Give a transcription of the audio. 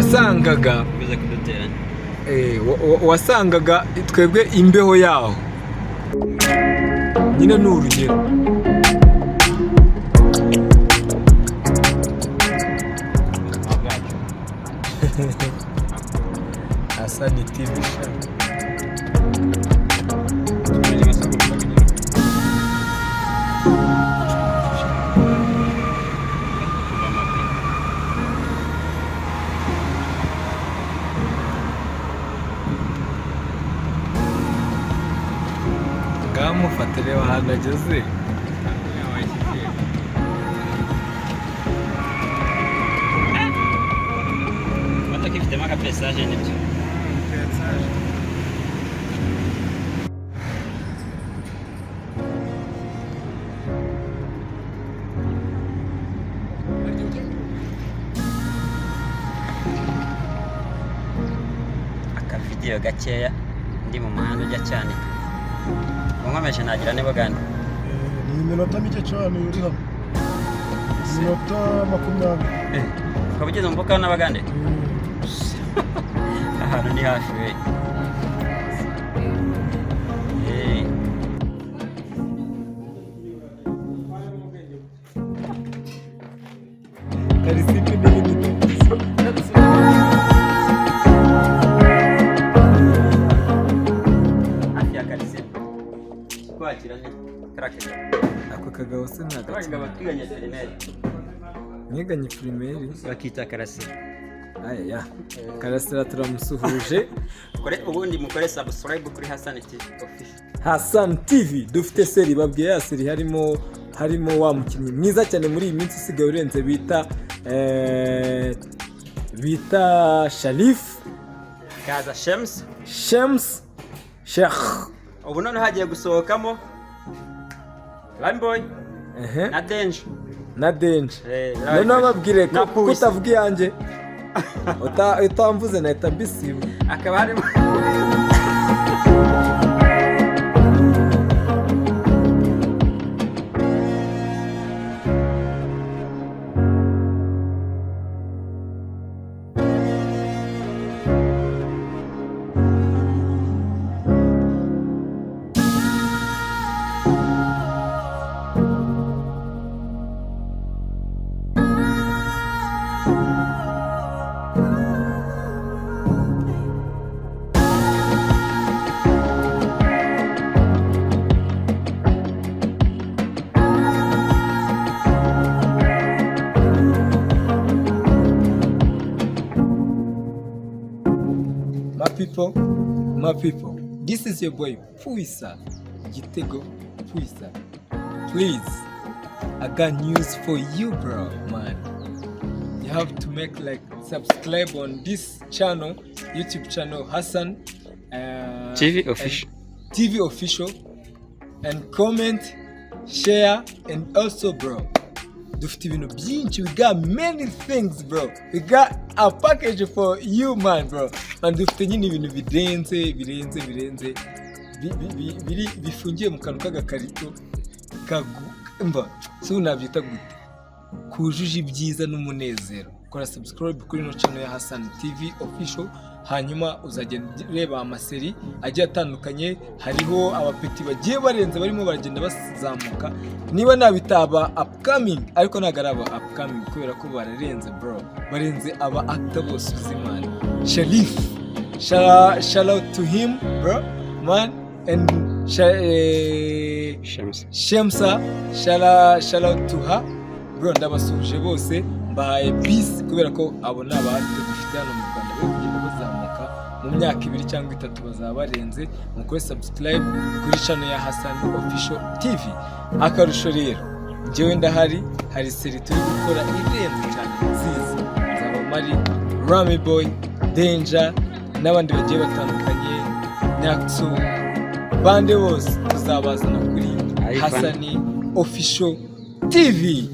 Wasangaga Bize kuduteranya. Wasangaga twebwe imbeho yaho nyine ni urugero. Ubuzima bwacu. Asa ni TV sha. Tumenye amasoko tukagira. Kuva amapi. Ngamufate, reba ahantu ageze. Wayishyize. Imodoka ifitemo agapesaje, nibyo. Pesaje. Akavidiyo gakeya ndi mu muhanda ujya Cyanika. Ubu nkomeje nagira n'Ibugande. Ni iminota mike cyane uri hano, iminota 20. Ukaba ugeze mu mupaka n'Abagande. Ahantu ni hafi we. Eh. Karisipi n'ibindi. Hafi ya karitsiye kwakira ni kariya kagabo. Ako kagabo se ni Kariya kagabo agakina? Twiganye primaire. Mwiganye primaire? Bakita Karasira. Aya Karasira turamusuhuje. Kore ubundi mukore subscribe kuri Hassan TV Official. Hassan TV, dufite série babwiye, ya série harimo wa mukinnyi mwiza cyane muri iyi minsi usigaye urenze bita Sharif. Kaza Shems. Shems Sheikh. Ubu noneho hagiye gusohokamo Boy na Danger. Na Danger. Eh, noneho babwire ko na Pussy. Kutavuga iyanjye, utamvuze nahita mbisiba. Akaba harimo My people, my people, this is your boy Puisa, Gitego Puisa. Please, I got news for you, bro, man. You have to make like, subscribe on this channel, YouTube channel Hassan TV Official. And TV Official, and comment, share, and also, bro, dufite ibintu byinshi. We got many things, bro. We got a package for you, man, bro. Man, dufite nyine ibintu birenze, birenze, birenze, biri bifungiye mu kantu k'agakarito kagu mva si ubu nabyita gute, kujuje ibyiza n'umunezero. Kora subscribe kuri ino channel ya Hassan TV Official, hanyuma uzagenda ureba amasérie agiye atandukanye. Hariho abapeti bagiye barenze, barimo baragenda bazamuka, niba nabita aba upcoming, ariko ntabwo ari aba upcoming kubera ko bararenze, bro, barenze aba actor bose uzi, man. Sharif, shout out to him, bro, man, and Shems. Shemsa, shout out to her, bro. Ndabasuhuje bose, mbahaye peace kubera ko abo ni abahate dufite hano mu Rwanda bari kugenda bazamuka. Mu myaka 2 cyangwa 3 bazaba barenze. Mukore subscribe kuri channel ya Hassan Official TV. Akarusho rero, njyewe ndahari, hari série turi gukora irenze cyane nziza. Nzaba mari Ramy Boy, Danger n'abandi bagiye batandukanye, Nyaksu, bande bose tuzabazana kuri Ivan. Hasani Official TV.